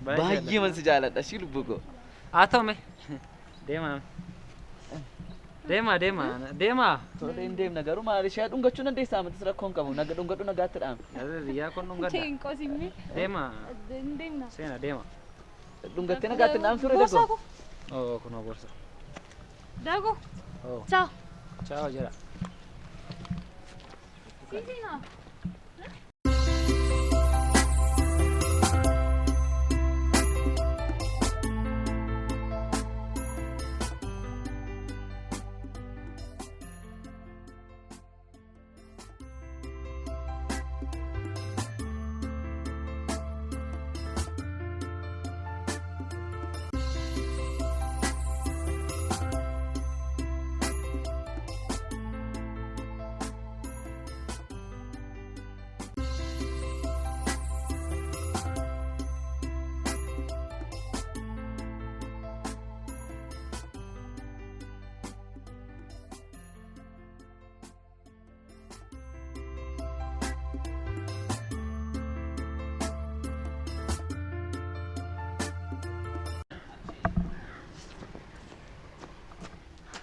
Baay'ee man si jaaladha shi lubbuu koo. Haa ta'u mee. Deemaa. Deemaa deemaa deemaa. Tole hin deemna garuu maal ishee dhungachuu dandeessaa amatis rakkoo hin qabu. Naga dhungadhu nagaatti dhaame. Biyyaa kun dhungadha. Hin qosimni. Deemaa. Hin deemna. Seena deema. Dhungattee nagaatti hin dhaamsu Boorsaa dagoo. koo. Oo kunoo boorsa. Dagoo. Oo. Ciao. Ciao jedha. Si seenaa.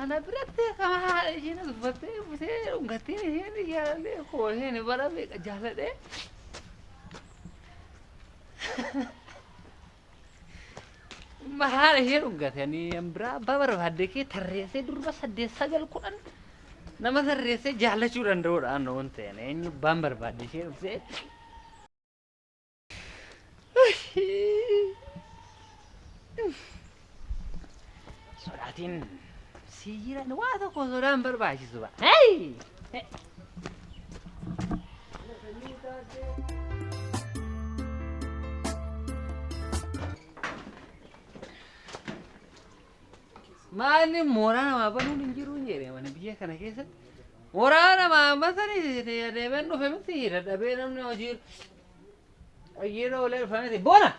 Ana biratti kama haadha isheen as uffattee uffatee dhungattee isheen jaalallee koo isheen bara meeqa jaaladhee. Haadha ishee dhungate ani an biraa abbaa barbaadde kee tarreessee durba 8 9 10 nama tarreessee jaallachuu danda'uudha anna waan ta'een eenyu abbaan barbaadde ishee dhuftee. Sodaatiin si jiran waa tokko sodaan barbaachisu ba. Hey! Maalli mooraa namaa banuun hin jiru hin jedhe mana biyya kana keessatti. Mooraa namaa basanii deemeen dhufe miti dadhabee namni hojii hojiirra oolee dhufe miti. Boona!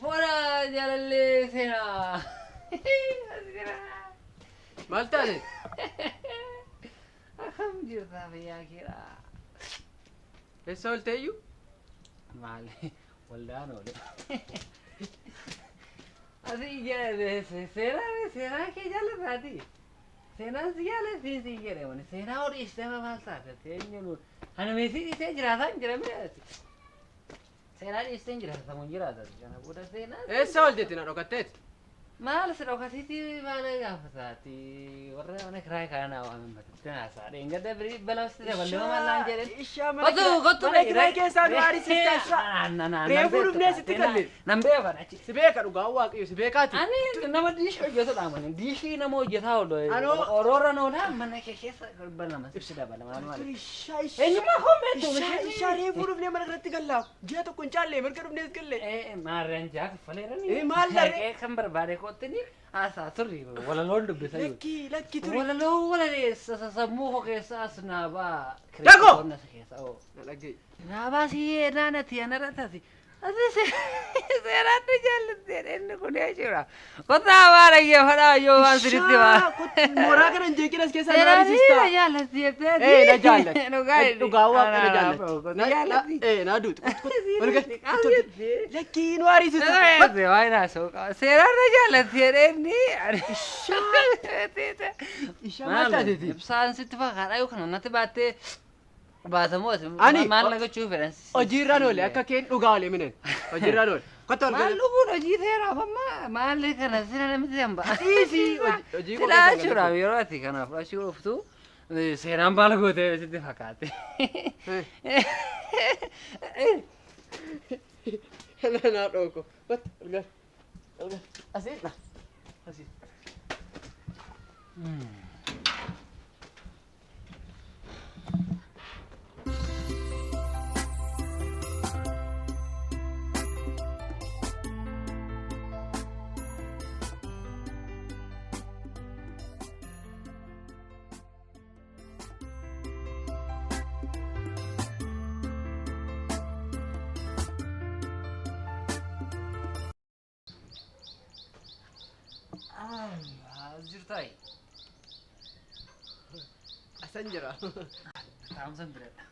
Boona jaalallee seenaa. Maal taate? Akkam jirta fayyaa keedha? Eessa oolte iyyuu? Maal waldaan oole. Asii seenaa seenaa kee jaallataati. Seenaan si jaallatee si jedhe mani seenaa hodhiistee maal taate eenyu ana meesii dhiisee jiraataa hin jira mee ati. Seenaa dhiistee hin jiraata mun jiraata kana booda seenaa. Eessa oolteeti na dhokatteeti? Maal si dhokatiiti maal gaafataati warra mana kiraa kana naa waaman matitti haasaa dheengadda birii balabsi daballee maal naan jedhen. Ishaa Kottu kottu mana kiraa keessaa nu aarisiista ishaa. Reefuu dhufnee sitti galle. Nan beekan achi. Si beeka dhugaa waaqayyo si beekaati. Ani nama diishii hojjetudha mani diishii nama hojjetaa oolu. Anoo- Oroora noolaa mana kee keessa balama sibsi dabala maal maal. Ishaa ishaa. Eenyummaa koo beektu. Ishaa ishaa reefuu dhufnee mana kanatti gallaa. Ji'a tokko hin caalle mirga dhufnee as galle. Maarreen jaa kaffaleerani. Eh, maal laree? Kan barbaade koottini haasaa turri walaloon dubbisa jiru. Lakkii lakkii turi. Walaloo walaleessa sammuu koo keessa as naabaa. Dagoo! Keessa oo. Na dhaga'i. Naabaa si naanati anarra taati. Ati seeraan ni jaallatte inni kun jechuudha. Kottaa waan dhaggeeffadhaa yoo waan sirriitti Ishaa waan. mooraa kana hin jeeqin as keessaa nu Seeraan aarisiista. ni jaallatti jettee. Eh, na jaallatti. Dhugaa Dhugaa waaqa na jaallatti. Na jaallatti. Eh, na duuti. Ol gali. Lakkii nu aarisiista. Seeraan na jaallatti jedhee inni. Ishaa maal taateeti? Ibsaan sitti fakkaata yoo kana natti baattee baatamoo ati Ani- maal na gochuu fedhan? Hojiirraan oole akka keen dhugaa oole minen. Hojiirraan oole. Kottu ol Maal gali. dhuguun hojii seeraaf amma maalli kana sina namatti hamba. Dhiisii hojii koo Silaa keessa jechuudhaaf yeroo ati kana fudhachuu dhuftu seeraan maal gootee sitti fakkaate. Naa dhooko. Kottu ol gali. Ol gali. Asii dha. Asii. As jirtaayi. Asan jira. Taa'umsan biradha.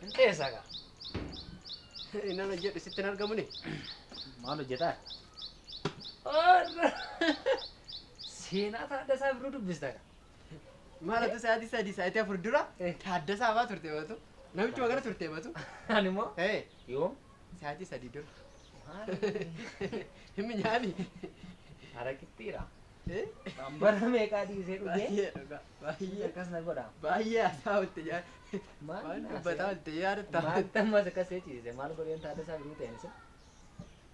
Hin teessa gaa. Inni jedhu sitti hin argamu ni. Maal hojjetaa? Seenaa Taaddasaa Birruu dubbista gaa. Maal ati sa'aatii 3 sa'aatii 4 dura Taaddasaa fa'aa turte batu. Namichuma kana turte batu. Ani immoo yoom? Sa'aatii 3 dura. Himmi nyaani. Haraqittiidha. Bara meeqaa dhiisee dhugee? Baay'ee dhugaa. Baay'ee. Akkas na godha. Baay'ee haasaa oolte yaa. Maal Waan dubbataa oolte yaadatta. Maal ammas akkas see ciise maal godheen Taaddasaa Birruu ta'een isa?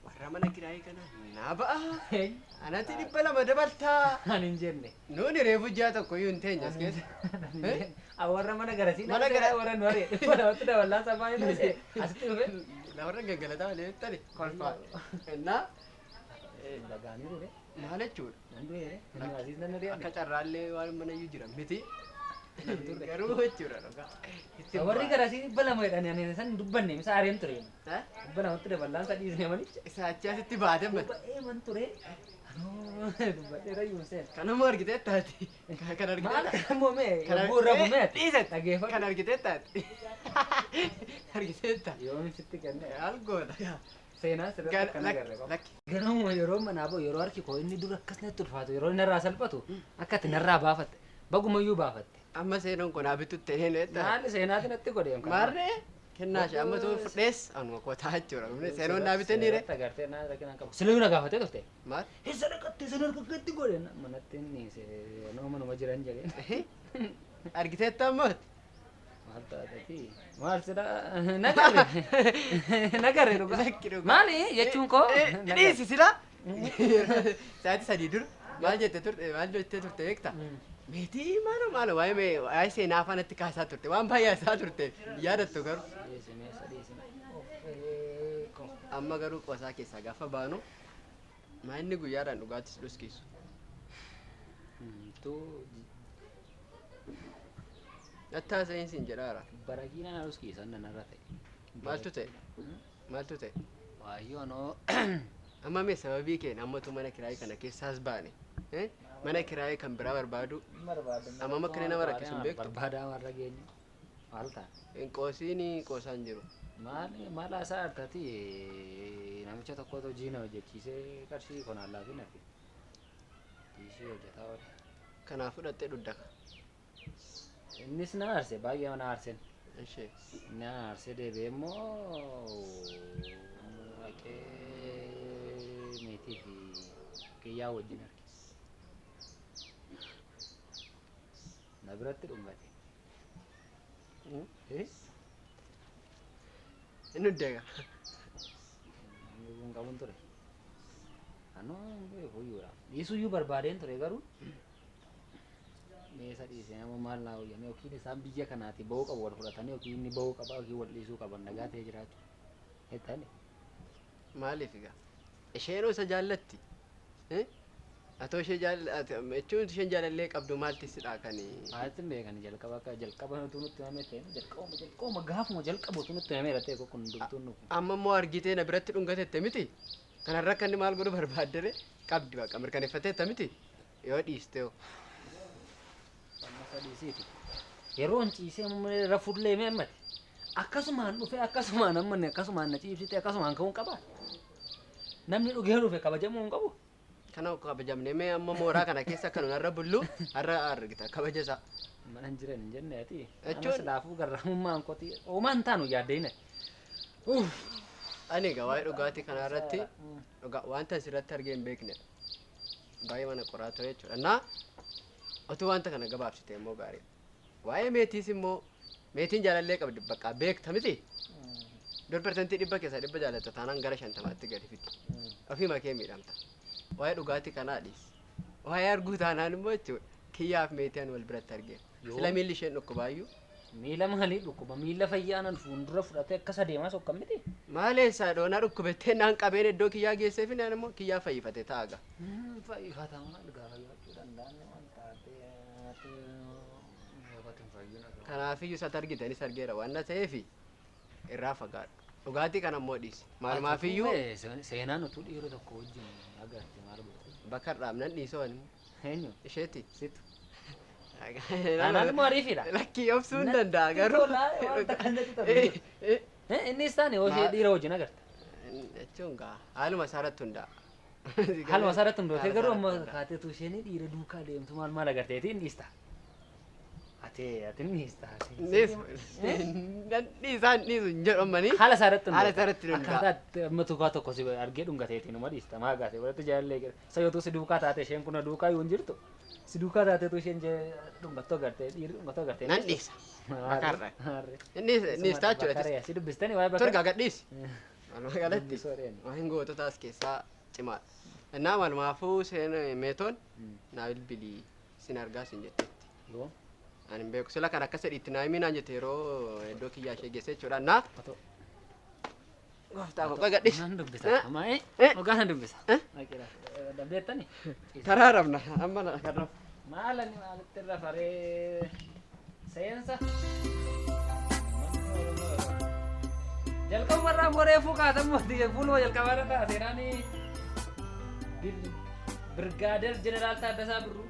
Warra mana kiraayii kana naa ba'a. Anatti 200 dabaltaa. Ani hin jenne. Nuuni reefu ji'a tokko iyyuu hin teenye as keessa. Warra mana garasii Mana gara- warra nu ari'e 200tti daballaa sabaa hin ta'e asitti dhufe. Lafarra gangalataa malee jettani kolfaa. Innaa Lagaanii dhufe. Maal jechuudha? Nan du'e. Inni asiis nan ari'ame. Akka carraallee waan mana iyyuu jira miti. Garuu jechuudha dhugaa. Itti Warri garasii 200 jedhanii ani san hin dubbanne misa aareen ture. Eh? 200tti daballaan isa dhiisne manicha. Isa achi asitti baate mati. Dubbadhee man ture. Anoo dubbadhee rayyuun seena. Kanammoo argitee taati. Kan argitee Maal kanammoo mee yogguu irra bu'ee ati. Dhiisate. Dhageeffadhu. Kan argitee taati. Argitee taati. Yoom sitti kenne. Maal goota? Seenaa sirriitti akkana agarre qaba. Lakki. Garuu yeroo manaa ba'u yeroo harki koo inni dura akkas natti ulfaatu yeroo inni narraa salphatu akka ati narraa baafatte bagumayyuu baafatte. Amma seenaan kun haa bitutti ta'ee ta'e. Maali seenaati natti godhe Maarree kennaa ishee amma too fudhees anuma kotaa jechuudha. Seenoon naa bitee niire. Seeratti agartee naa rakkina qabu. Silayyuu na gaafatee turte. Maal? Eessa dhaqattee sana harka godhe manatti inni seenoo manuma jiran jedheen. Argiteetta ammoo? Maal taatati? Maal sila nagarre nagarre dhugaa. Lakki dhugaa. Maali jechuun koo? Dhiisi sila. Sa'aatii 3 dura maal jette turte maal jettee turte beektaa? Meetii maalo maalo waa'ee mee waa'ee seenaa afaanatti kaasaa turte waan baay'ee haasaa turte yaadattu garuu. Dhiisime isa dhiisime. Amma garuu qosaa keessaa gaafa baanu maa inni guyyaadhaan dhugaatis dhuskiisu. Tu Natti haasa'in siin jedhaara. Barakiina na dhuskiisan nanarra ta'e. Maaltu ta'e? Maaltu ta'e? Waayyoo anoo. Amma mee sababii keen ammatu mana kiraayii kana keessaas baane. Mana kiraayii kan biraa barbaadu. Amma akka inni nama rakkisu hin beektu. Barbaadaa warra geenyu. Maal ta'a? Qoosiin qoosaan jiru. Maal maal haasaa artati namicha tokkotu hojii na hojjechiisee qarshii konaan laafin hafe. Dhiisii hojjetaa oole. Kanaaf fudhattee dhuddaka. Innis na aarse baay'ee na aarseen. Ishee. Na aarsee deebi'ee immoo dhaqee meetii fi kiyyaa wajjin arge. Na biratti dhungate. Inni uddeega. Inni qabuun ture. Anoo beeku iyyuudha. Dhiisuyyuu barbaadeen ture garuu meesa dhiisee nama maal naa hojjame yookiin isaan biyya kanaati ba'uu qabu wal fudhatanii yookiin inni ba'uu qaba yookiin wal dhiisuu qaban nagaa ta'ee jiraachuu. Jettani. Maaliif egaa? Isheenoo isa jaallatti. Atoo ishee jaallatti jechuun isheen jaalallee qabdu maalti sidhaa kan Maalitti hin beekan jalqaba akka jalqaba utuu nutti himame ta'e jalqabuma jalqabuma gaafuma jalqabu utuu nutti himame ta'e kun dubtuun nuuf. Amma immoo argitee na biratti dhungatette miti. Kanarra akka inni maal godhu barbaaddere qabdi baqa mirkaneeffatteetta miti. Yoo dhiiste hoo. Amma sadiisiiti. Yeroon ciisee rafullee mee ammati. Akkasumaan dhufe akkasumaan amma akkasumaan na ciibsite akkasumaan ka'uun qaba. Namni dhugee dhufe kabajamuu hin qabu. Kana kabajamne mee amma mooraa kana keessa akka nun har'a bullu har'a argita kabaja isaa. Mana hin jiran hin jenne ati. Jechuun- Amma silaafuu garraamummaan kooti hoomaan taanu yaaddeen. Ani egaa waa'ee dhugaatii kana irratti dhugaa wanta asirratti argee hin beeknedha. Baay'ee mana qoraa ture jechuudha. Naa otuu wanta kana gabaabsite immoo gaarii. Waa'ee meetiis immoo meetiin jaalallee qabdi bakka beekta miti. Dur 100% keessaa 100 jaalatta taanaan gara 50tti gadi fidi. Ofii makee miidhamta. Waa'ee dhugaatii kanaa dhiis. Waa'ee arguu taanaan immoo jechuudha. Kiyyaaf meetii ani wal biratti argeera. Yoo. Sila miilli isheen dhukkubaayyuu. Miila maalii dhukkuba miila fayyaanan fuuldura fudhatee akkas adeemaa sokka miti. Maal eessaa dhoonaa dhukkubettee naan qabeen iddoo kiyyaa geesseef naan immoo kiyyaa fayyifate taaga. Fayyifata maal gaafa fayyifachuu danda'an waan taatee fayyina. Kanaafiyyuu isatti argitanis argeera waan na ta'eefi irraa fagaadhu. Dhugaatii kana immoo dhiisi. Maalumaafiyyuu Seenaan utuu dhiira tokko wajjin agarte maal goote? Bakka dhaabnan dhiisoo ani immoo. Eenyu? Isheeti. Situ. Taanaan immoo ariifiidha. Lakkii obsuu hin danda'a Natti garuu. tola, wanta kanatti tolu. Innis taane hoo ishee dhiira wajjin agarta. Jechuun gaa haaluma isaa irratti hundaa'a. Haaluma isaa irratti hundootee Haala garuu isaa amma irratti hundaa'a. kaateetu isheen dhiira duukaa deemtu maal maal agarteeti hin dhiista. Ati ati hin dhiista. Dhiisaan dhiisu hin jedhu ammanii. Haala isaa irratti Haala isaa irratti hundaa'a. Akkaataa itti amma tukaa tokko si argee dhungateeti numa dhiista. Maa gaatee walitti jaalallee gara. Isa yootuu si duukaa taate isheen kun duukaa yoo hin jirtu. Si duukaa taateetu isheen dhungattoo agartee dhiirri dhungattoo agartee. Nan dhiisa. Bakarra. Harre. Inni dhiistaa jechuudha. Bakaree si dubbistanii waa'ee bakaree. Torgaa gadhiisi. Walumaa galatti Dubbisuu adeemu. waan gootota as keessaa cimaadha. Innaa malumaafuu seen meetoon naa bilbilii sin argaa sin jetteetti. Yoo. Ani hin beeku sila kan akka sedhiitti naa himii naan jette yeroo iddoo kiyyaa ishee geesse jechuudha. Innaa Otoo. gooftaa koo gadhiisi. Nan dubbisa. Amma ogaa nan dubbisa. Dandeettani? Karaa rabna amma na kan rafu. Maal ani maalitti irra faree seensa. Jalqabuma irraa immoo reefuu kaatamu fuuluma jalqabaa irra ta'a seenaan Birgaadeer Jeneraal Taaddasaa Birruu.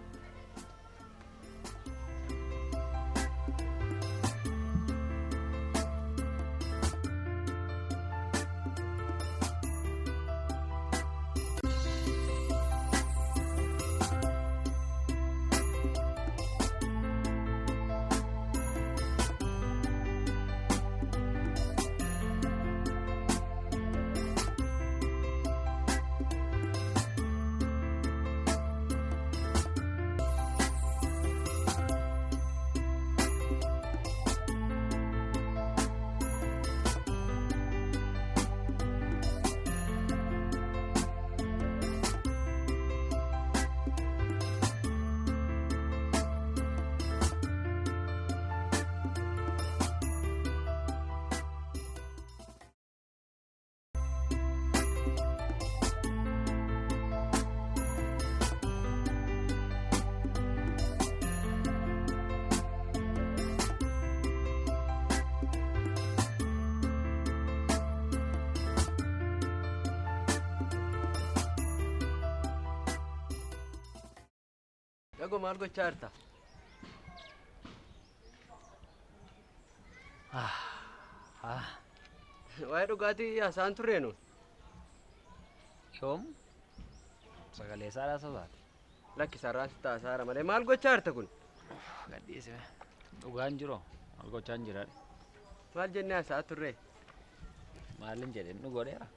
Dhagoo maal gochaa jirta? Waa'ee dhugaatii haasa'an turreenu. Yoom sagalee isaa sobaate. Lakki sarraa sitti haasa'aara malee maal gochaa jirta kun? Gadhiisime. Dhugaan jiru maal gochaa hin jiraadhe. Maal jennee haasa'aa turree? Maalin jedheen dhugoodheera.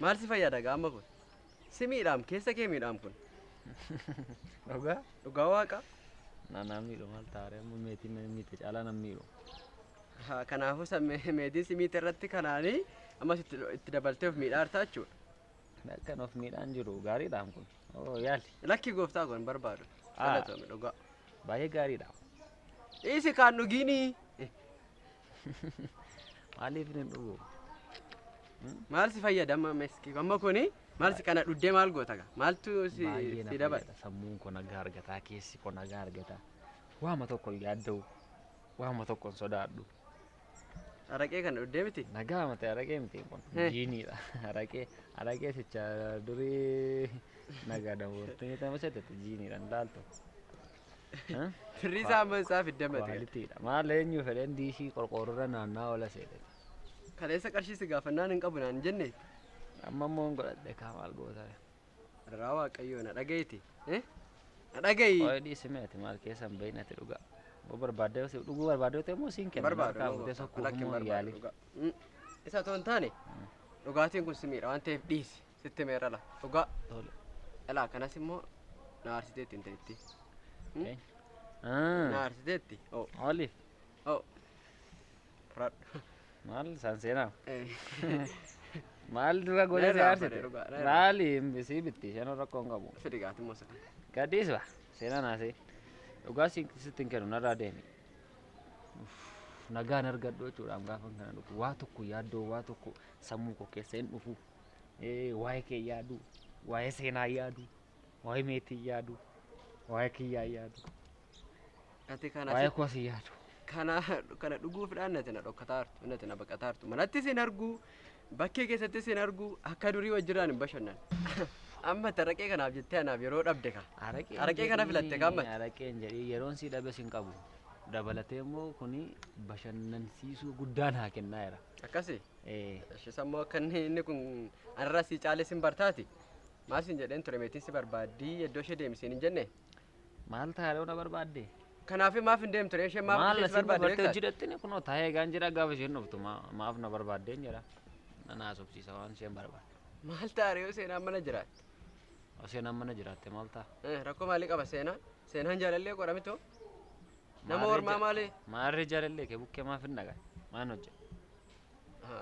Maal si fayyada gaama kun? Si miidhaam keessa kee miidhaam kun? Dhugaa? Dhugaa waaqa. Naannaa miidhu maal taaree amma meetiin miite caalaa nan miidhu. Haa, Kanaafuu meetiin si miite irratti kanaanii ammas itti dabaltee of miidhaa jirta jechuudha. Akkan of miidhaan jiru gaariidhaan kun. Oo yaali. Lakki gooftaa kun hin barbaadu. Ah. Galatoomi dhugaa. Baay'ee gaariidha. Dhiisi kaan dhugiinii. Maaliif hin dhugu? Maal si fayyada amma meeskii? Amma kuni maal si kana dhuddee maal goota gaa? Maaltu si Baay'ee na si dabala? fayyada. Sammuun koo nagaa argataa, keessi koo nagaa argataa. Waama tokko hin yaadda'u. Waama tokko hin sodaadhu. Araqee kana dhuddee miti? Nagaa mate araqee miti kun. Jiiniidha. Araqee araqee sicha durii nagaa daawwattanii nama seetetti jiiniidha hin laaltu. Firri isaa amma isaa fidde mate. Kwaalitiidha. Maal eenyu fedhan diishii qorqoorroo naannaa oola seetetti. Kaleessa qarshii si gaafannaan hin qabu naan hin jenne. Amma immoo hin godhadhe kaa maal goota. Irraa waaqayyoo na dhagayeeti. Na dhagayi. Qoy dhiisi meeti maal keessa hin bahin ati dhugaa. Yoo barbaadde dhuguu barbaadde ta'e immoo siin kenna. Barbaadu. Harkaa fuutee sokkuuf Lakki hin immoo barbaadu yaali. dhugaa. Isa otoo hin taane dhugaatiin kun si miidha waan ta'eef dhiisi sitti meera la dhugaa. Tole. Dhalaa kanas immoo na aarsiteetti hin ta'etti. Ah. Na aarsiteetti. Oh Maaliif? oh. Fudhadhu. Maal isaan seenaa? Maal dura godhee si Narraa aarsite? fudhe dhugaa, narraa. Maali sii bitti isheen rakkoo hin qabu. Fidi gaati immoo sana. Gadhiis ba seenaa naasee. Dhugaa sitti hin kennu narraa deemi. Nagaan argadhu jechuudhaan gaafa kana dhufu waa tokko yaaddoo waa tokko sammuu koo keessa hin dhufu. Waa'ee kee yaadu, waa'ee seenaa yaadu, waa'ee meetii yaadu, waa'ee kiyyaa yaadu, Ati kana waa'ee koos yaadu. kana kana dhuguufidhaan nati na dhokkataartu nati na baqataartu manatti sin argu bakkee keessatti sin argu akka durii wajjiraan hin bashannan. Amma araqee kanaaf jettee anaaf yeroo dhabde ka. Araqee kana filatte ka amma. Araqeen jedhii yeroon si dhabe sin qabu. Dabalatee immoo kuni bashannansiisuu guddaa naa kennaa jira. Akkasi. Eh, Ishee sammuu akka inni kun anarraa si caalee sin bartaati. Maal sin jedheen ture meetiin si barbaaddii iddoo ishee deemsiin hin jenne. Maal taa'ee na barbaadde? Kanaaf maaf hin deemtu ishee maaf Maal ishee si asiin barbaadde bartee beektaa? hojii dhattini kunoo taa'ee eegaan jira gaafa isheen dhuftu maaf na barbaaddeen jira. Na haasofsiisa waan isheen barbaadde. Maal ta'a yoo seenaan mana jiraatte? Seenaan mana jiraatte maal ta'a? Rakkoo maalii qaba seenaan? Seenaan jaalallee qoramitoo? Nama ormaa maali? Maarree jaalallee kee bukkee maaf hin dhaqan? Maan hojjeta?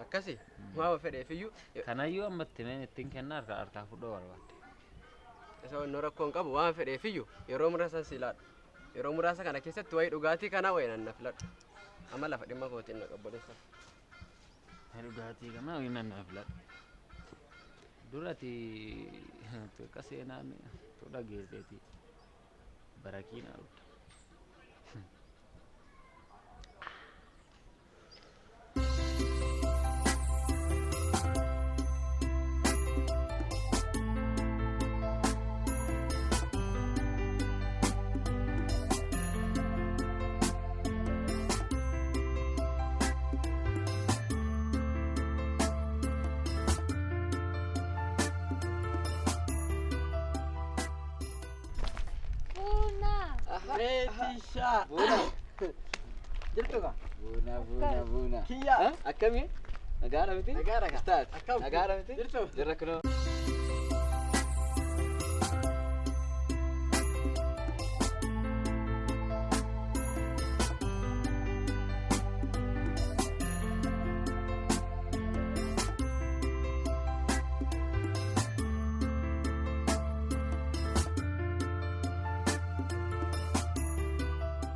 Akkasi maama fedheefiyyuu Kanayyuu ammatti meen ittiin kennaa harkaa fudhoo barbaadde. Isa onnoo rakkoo hin qabu waan fedheefiyyuu yeroo muraasa si ilaadhu. Yeroo muraasa kana keessatti wayii dhugaatii kanaa wayii nan na filadhu. Amma lafa dhimma kootiin na qabboleessa. Dhugaatii kana wayii nan na filadhu. Durati akka seenaan tu dhageesseeti barakiin dhugda. Buna. Meetishaa. Buna. Jirtu ka? Buna buna buna. Kiyya. Akkami? Nagaadha miti? Nagaadha ka. Ustaaz. Akkam? Nagaadha miti? Jirtu? Jirra kunoo.